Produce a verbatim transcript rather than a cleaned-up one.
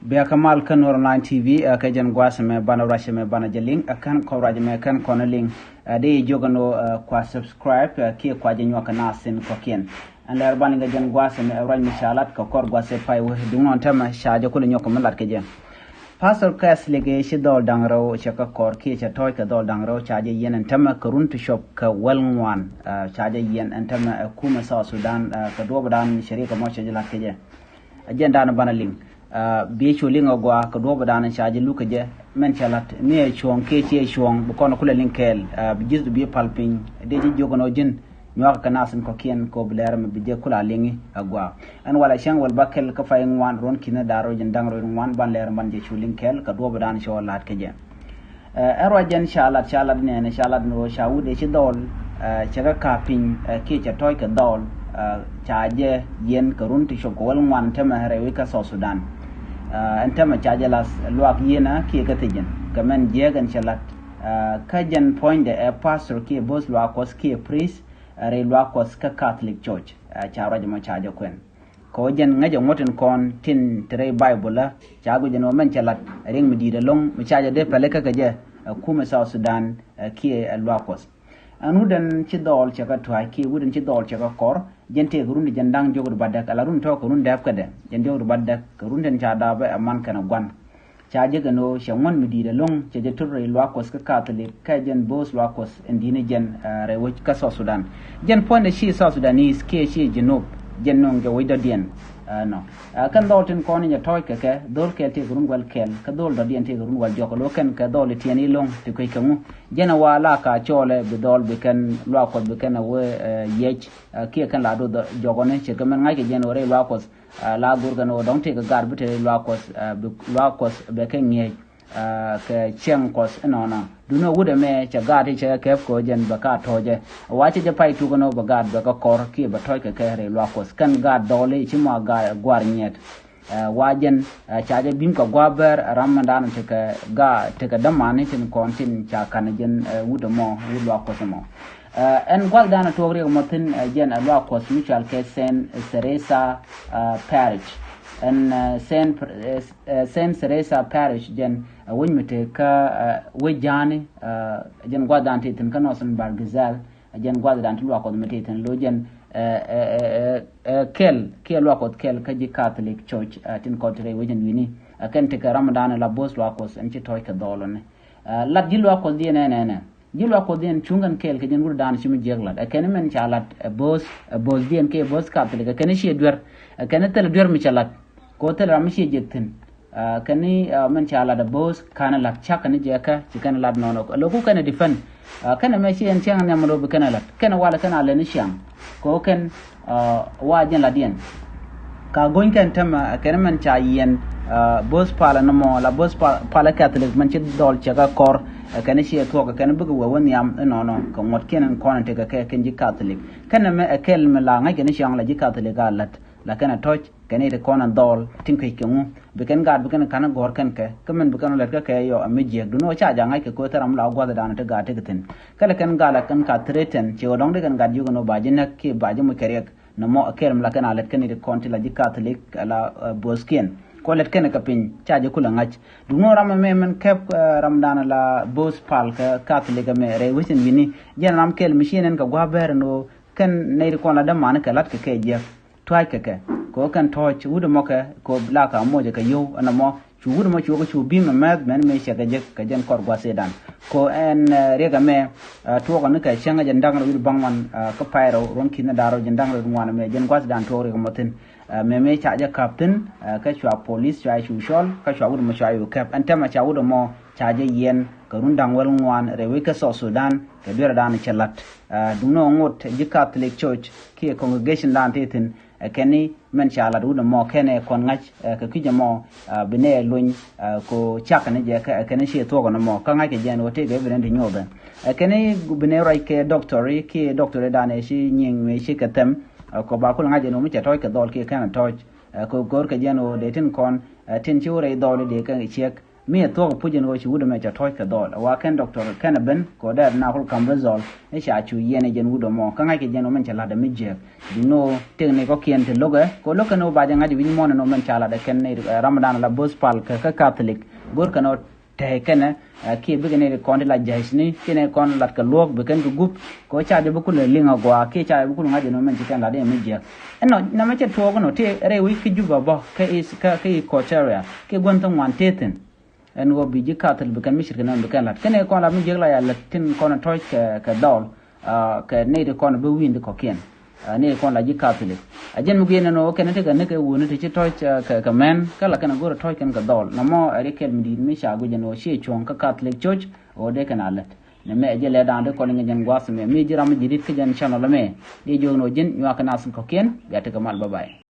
Bia kä mal kä Nuer Online T V, ɛ, kä jɛn gua̱a̱th ɛmɛ banɛ ruac ɛmɛ banɛ jɛ liŋ, ɛ, kɛn kɔn ruac ɛmɛ kɛn kɔn liŋ, ɛ, dee jiök ɛn ɣöö, ɛ, kua subscribe, ɛ, kiɛ kua jɛ nyuak kɛ naath in kɔ̱kiɛn. Ɛn lɛr banɛ kɛ jɛn gua̱a̱th ɛmɛ, ɛ, ruac mi ca lat kɛ kɔr gua̱a̱th ɛ pay wee duŋ nɔn täämɛ ca jɛ kulɛ nyuak kɛ mi lat kɛ jɛ. Pastor Catholic ɛ ci dhɔl da̱ŋ rɛw cɛ kɛ kɔr kiɛ cɛ tɔ̱ɔ̱c kɛ dhɔl da̱ŋ rɛw ca jɛ yiɛn ɛn täämɛ kɛ run ti cop kɛ wäl ŋuan, ɛ, ca jɛ yiɛn ɛn täämɛ, ɛ, kumɛ South Sudan, ɛ, kɛ duɔ̱ɔ̱pdan cɛ riɛk kɛ mɔ cɛ jɛ lat kɛ jɛ. Ɛ jɛn da̱a̱n banɛ liŋ. Ɛ, bi cu liŋ ɛ gɔaa kɛ duɔ̱ɔ̱pdan ca jɛ luk kɛ jɛ. Mɛn cɛ lat mi ɛ cuɔ̱ɔ̱ŋ kiɛ ciɛ cuɔ̱ɔ̱ŋ bi kɔn kulɛ liŋ kɛɛl. Ɛ, bi ji̱th bi pal piny dee ji̱ jiök ɛn ɣöö ji̱n nyuakä kɛ naath in kɔ̱kiɛn kɛ ɣöö bi lɛr ɛmɛ bi jɛ kula liŋi ɛ gɔaa. Ɛn walɛ cäŋ wäl bäkɛl kä pay ŋuan ruɔ̱n ki̱n da̱r rɛw jiɛn da̱ŋ rɛw wi̱cdɛ ŋuan banɛ lɛr ɛmɛ banɛ jɛ cu liŋ kɛɛl kɛ duɔ̱ɔ̱pdan cɔ la̱t kɛ jɛ. Ɛ, ɛn ruac jɛn ca lat, ca lat nɛɛnɛ, ca lat ni ɣöö ca wut ëë ci dhɔl, ɛ, cɛ kɛ ka̱a̱p piny, ɛ, kiɛ cɛ tɔ̱ɔ̱c kɛ dhɔl, ɛ, ca jɛ yiɛn kɛ run ti cop kɛ wäl ŋuan täämɛ rɛy wec kä South Sudan. Ɛ, ɛn täämɛ ca jɛ la̱th luaak yieenä kiɛ kä thi̱ji̱n kɛ mɛn jiääk ɛn cɛ lat. Ɛ, kä jɛn puɔ̱nydɛ ɛ pastor kiɛ bo̱o̱th luaak Kuɔth kiɛ priest, ɛ, rɛy luaak Kuɔth kä Catholic Church, ɛ, ca ruac ɛmɔ ca jɛ kuɛn. Kɛ ɣöö jɛn ŋäcɛ ŋuɔ̱t tin kɔn tin te rɛy Baibol ɛ, ca guic ɛn ɣöö mɛn cɛ lat riɛk mi di̱i̱t ɛlɔ̱ŋ mi ca jɛ dee pɛlɛ kä kɛ jɛ, ɛ, kumɛ South Sudan, ɛ, kiɛ, ɛ, luaak Kuɔth. Ɛn wut ɛn ci dhɔl cɛ kɛ tua̱a̱c kiɛ wut ɛn ci dhɔl cɛ kɛ kɔr, jɛn tëëkɛ run ti jiɛn da̱ŋ diɔ̱k rɛw bädäk, ala run tɔ̱ kɛ run dääp kädɛ, jiɛn diɔ̱k rɛw bädäk, kɛ run tin ca dääpɛ ɛ man kɛnɛ gua̱n. Ca jek ɛn ɣöö cɛ ŋuɔ̱t mi di̱i̱t ɛlɔ̱ŋ cɛ jɛ to̱r rɛy luaak Kuɔth kä Catholic, kä jɛn bo̱o̱th luaak Kuɔth in di̱i̱t ni jɛn, ɛ, rɛy wec kä South Sudan. Jɛn puɔ̱nydɛ /ciɛ South Sudanese kiɛ /ciɛ Junub, jɛn nööŋ jɛ wec dɔ̱diɛn. Ɛ, nɔ. Ɛ, kɛn dhɔl tin kɔn in jɛ tɔ̱ɔ̱c kɛ kɛ, dhɔl kɛl tëëkɛ run wäl kɛl, kä dhɔl dɔ̱diɛn tëëkɛ run wäl diɔ̱k, lo̱ kɛn kɛ dhɔl tiɛɛni ɛlɔ̱ŋ ti kuec kɛ ŋu. Jɛn ɛ wa la ka cɔɔlɛ bi dhɔl bi kɛn luaak Kuɔth bi kɛn ɛ wee, ɛ, yiec, ɛ, kiɛ kɛn la do̱th jɔkɔni, ce̱tkɛ mɛn ŋa̱ckɛ jɛn ɣöö rɛy luaak Kuɔth, ɛ, la go̱rkɛ ni ɣöö dɔ̱ŋ tëëkɛ gaat bi te luaak Kuɔth, ɛ, bi luaak Kuɔth bɛ kɛ ŋi̱eec, ɛ, kɛ ciɛŋ Kuɔth inɔnɔ. Duundɛ wut ɛmɛ cɛ gaat ti cɛ kɛ kɛp kɛ ɣöö jɛn bɛ ka tɔ̱ɔ̱cɛ. Wa cɛ jɛ pay tuk ɛn ɣöö bɛ gaat bɛ kɛ kɔr kiɛ bɛ tɔ̱ɔ̱c kɛ kɛ rɛy luaak Kuɔth. Kɛn gaat dhɔli ci mɔ a gaat gua̱a̱r nyiɛt. Ɛ, wa jɛn, ɛ, ca jɛ bi̱m kɛ gua̱a̱r bɛr ɛ ram mindan tekɛ gaat tekɛ dämani tin kɔn tin ca ka̱n jɛn, ɛ, wut ɛmɔ, wut luaak Kuɔth ɛmɔ. Ɛ, ɛn gua̱thdan ɛ tuɔɔk riɛk ɛmɔ thi̱n, ɛ, jɛn ɛ luaak Kuɔth mi cɔal kɛ Saint Teresa, ɛ, Parish. Ɛn, ɛ, Saint, ɛ, ɛ, Saint Teresa Parish jɛn ɛ wec mi te kä, ɛ, wec ja̱a̱ni, ɛ, jɛn gua̱thdan ti thi̱n kä Northern Bahr el Ghazal. Ɛ jɛn gua̱thdan ti luaak Kuɔth mi te thi̱n lo̱ jɛn, ɛ, ɛ, ɛ, ɛ, ɛ, kɛl kiɛ luaak Kuɔth kɛl kä ji̱ Catholic Church, ɛ, tin kɔn te rɛy wec ɛn wi̱ni. Ɛ kɛn tekɛ ram mindan la bo̱o̱th luaak Kuɔth ɛn ci tɔ̱ɔ̱c kɛ dhɔl ɔni. Ɛ, lat ji̱ luaak Kuɔth diɛn ɛn ɛnɛ. Ji̱ luaak Kuɔth diɛn cuŋ kɛn kɛɛl kɛ jɛn wutdan ci mi jiäk lat. Ɛ kɛn mɛn ca lat, ɛ, bo̱o̱th, ɛ, bo̱o̱th diɛn kiɛ bo̱o̱th Catholic. Ɛ kɛn ciɛ duer. Ɛ kɛn thilɛ duer mi cɛ lat. Kɛ ɣöö thilɛ ram mi ciɛ jiäk thi̱n. Ɛ, kɛn, ɛ, mɛn ca lat ɛ bo̱o̱th ka̱n lat cak kɛn jɛ kä ci kɛn lat nɔnɔ. Lo̱ku kɛn defend. Ɛ, kɛn mɛ ci ɛn cäŋ nhiam lo̱ bi kɛn lat. Kɛn walɛ kɛn a lɛn ciaŋ. Kɛ ɣöö kɛn, ɛ, wa jɛn lat yɛn. Ka go̱ny kɛn tämɛ, ɛ, kɛn mɛn ca yiɛn, ɛ, bo̱o̱th palä nɔmɔ, la bo̱o̱th pa-, palä Catholic mɛn ci dhɔl cɛ kɛ kɔr, ɛ, kɛn ciɛ thuɔ̱k, ɛ, kɛn bikɛ wee wä nhiam inɔnɔ, kɛ ŋuɔ̱tkiɛn in kɔn in tekɛ kɛ kɛn ji̱ Catholic. Kɛn mɛ ɛ kɛl mi la ŋa̱c kɛn ciaŋ la ji̱ Catholic a lät, la kɛn a tɔ̱c, kɛn i̱ ti kɔn in dhɔl, tin kec kɛ ŋu, bi kɛn gaat, bi kɛn ka̱n gɔ̱r kɛn kɛ, kä mɛn bi kɛn lät kä kɛ yɔ, ɛ, mi jiäk, duundɛ ɣöö ca ja̱ ŋa̱c kɛ kɛ ɣöö thil ram la gua̱thdan ti gaat tekɛ thi̱n. Kä lɛ kɛn gaat la kɛn ka threaten, ci ɣöö dɔ̱ŋ dee kɛn gaat jiök ɛn ɣöö ba ji̱ näk kiɛ ba ji̱ muc kɛ riɛk. Nɔmɔ ɛ kɛl mi la kɛn a lät kɛn i̱ ti kɔn ti la ji̱ Catholic la, ɛ, bo̱o̱thkiɛn. Kɔ lät kɛn kɛ piny ca jɛ kulɛ ŋa̱c. Duundɛ ɣöö ram ɛmɛ mɛn kɛp, ɛ, ramdan la bo̱o̱th pal kɛ Catholic ɛmɛ rɛy wec ɛn wi̱ni. Jɛn ram kɛl mi ci nɛn kɛ gua̱a̱th bɛr ɛn ɣöö kɛn nɛy ti kɔn la dämani kɛ la̱t kɛ kɛ jiäk. Tua̱c kɛ kɛ. Kɛ ɣöö kɛn tɔ̱ɔ̱c wut ɛmɔ kɛ, kɛ ɣöö la ka moc kɛ yio̱w ɛn ɛmɔ. Cu wut ɛmɔ cu kɛ cu bi̱i̱m ɛmɛth mɛn mëë cɛ kɛ jek kɛ jɛn kɔr gua̱th Cɛytan. Kɛ ɣöö ɛn, ɛ, riɛk ɛmɛ, ɛ, tuɔɔkɛ ni kɛ cäŋ ɛ jɛn da̱ŋ rɛw wi̱cdɛ bäŋuan, ɛ, kä pay rɛw ruɔ̱n ki̱n da̱ŋ rɛw jɛn da̱ŋ rɛw ŋuan ɛmɛ jɛn gua̱thdan tuɔɔk riɛk ɛmɔ thi̱n. Ɛ, mëë mëë ca jɛ ka̱p thi̱n, ɛ, kä cua police cua cu cɔl, kä cua wut ɛmɔ cua cu kɛp. Ɛn täämɛ ca wut ɛmɔ ca jɛ yiɛn kɛ run da̱ŋ wäl ŋuan rɛy wec kä South Sudan, kɛ dueerdan cɛ la̱t. Ɛ, duundɛ ŋot ji̱ Catholic Church kiɛ congregation dan ti thi̱n, ɛ, kɛn i̱ mɛn ca lat wut ɛmɔ kɛn ɛ kɔn ŋa̱c, ɛ, kɛ kui̱c ɛmɔ, ɛ, bi nɛ luny, ɛ, kɛ ɣöö cak kɛn jɛ kɛ, ɛ, kɛn ciɛ thuɔ̱k ɛn ɛmɔ, kä ŋa̱ckɛ jɛ ɛn ɣöö tëëkɛ evidence ti nyuɔthɛ. Ɛ, kɛn i̱ bi nɛ ruac kɛ doctor, kiɛ doctor dan ɛ ci nyiŋ mëë ci kɛ thɛm, ɛ, kɛ ɣöö ba kulɛ ŋa̱c ɛn ɣöö mi cɛ tɔ̱ɔ̱c kɛ dhɔl kiɛ kɛn ɛ tɔ̱ɔ̱c, ɛ, kɛ ɣöö go̱o̱rkɛ jɛ ɛn ɣöö dee tin kɔn, ɛ, tin ci wä rɛy dhɔl dee kɛ ciɛk, Mi ɛ thuɔ̱k ɛ puc ɛn ɣöö ci wut ɛmɛ cɛ tɔ̱ɔ̱c kɛ dhɔl ɛ wa kɛn Doctor Kenneth Ben kɛ ɣöö dee na kul ka̱m result ɛ ca cu yiɛn ɛ jɛn wut ɛmɔ kä ŋa̱ckɛ jɛn ɣöö mɛn cɛ la̱t ɛ mi jiääk. Duŋni ɣöö tëk ni kɔ̱kiɛn te lo̱kɛ kɛ ɣöö lo̱k kɛn ɣöö ba jɛ ŋa̱c wi̱c muɔ̱ɔ̱n ɛn ɣöö mɛn ca la̱t ɛ kɛn ni ram dan la bo̱th pal kɛ kä Catholic. Go̱r kɛn ɣöö tɛ̱̈ɛ̱̈ kɛnɛ kiɛ bikɛ nɛy ti kɔn ti la jäcni kiɛ nɛy kɔn lat kɛ luɔ̱ɔ̱k bi kɛn kɛ gup kɛ ɣöö ca jɛ bi kulɛ liŋ agɔaa kiɛ ca jɛ bi kulɛ ŋa̱c ɛn ɣöö mɛn ci kɛn lat ɛ mi jiääk. Ɛnɔ nɛmɛ cɛ tuɔɔk ɛnɔ ti rɛy wi̱c kä Juba bä kä East kä kä Equatoria kiɛ gua̱n thi ŋuan tëë thi̱n. Ɛn ɣöö bi ji̱ Catholic bi kɛn mi ce̱tkɛ nɛmɛ bi kɛn la̱t kɛnɛ kɔn la mi jiäk la ya lät tin kɔn tɔ̱ɔ̱c kɛ kɛ dhɔl. Kɛ nɛy ti kɔn bi wi̱i̱n ti kɔ̱kiɛn. Nɛy ti kɔn la ji̱ Catholic a jɛn mi guiɛn ɛn ɣöö kɛn ti kɛ ni kɛ wuni ti ci tɔ̱ɔ̱c kɛ kɛ mɛn kä la kɛn a go̱r a tɔ̱ɔ̱c kɛn kɛ dhɔl nɔmɔ ɛ ri kɛl mi di̱i̱t mi ca guic ɛn ɣöö ciɛ cuɔ̱ŋ kä Catholic Church ɣöö dee kɛn a lät. Nɛmɛ ɛ jɛ lɛ da̱a̱n ti kɔn ŋi̱c ɛn gua̱a̱th mɛ mi ji̱ ram mi ji̱ di̱t kä jɛn channel mɛ. Diɛ jiök ɛn ɣöö ji̱n nyuak kɛ nath kɔ̱kiɛn bia ti kɛ mal, bye bye.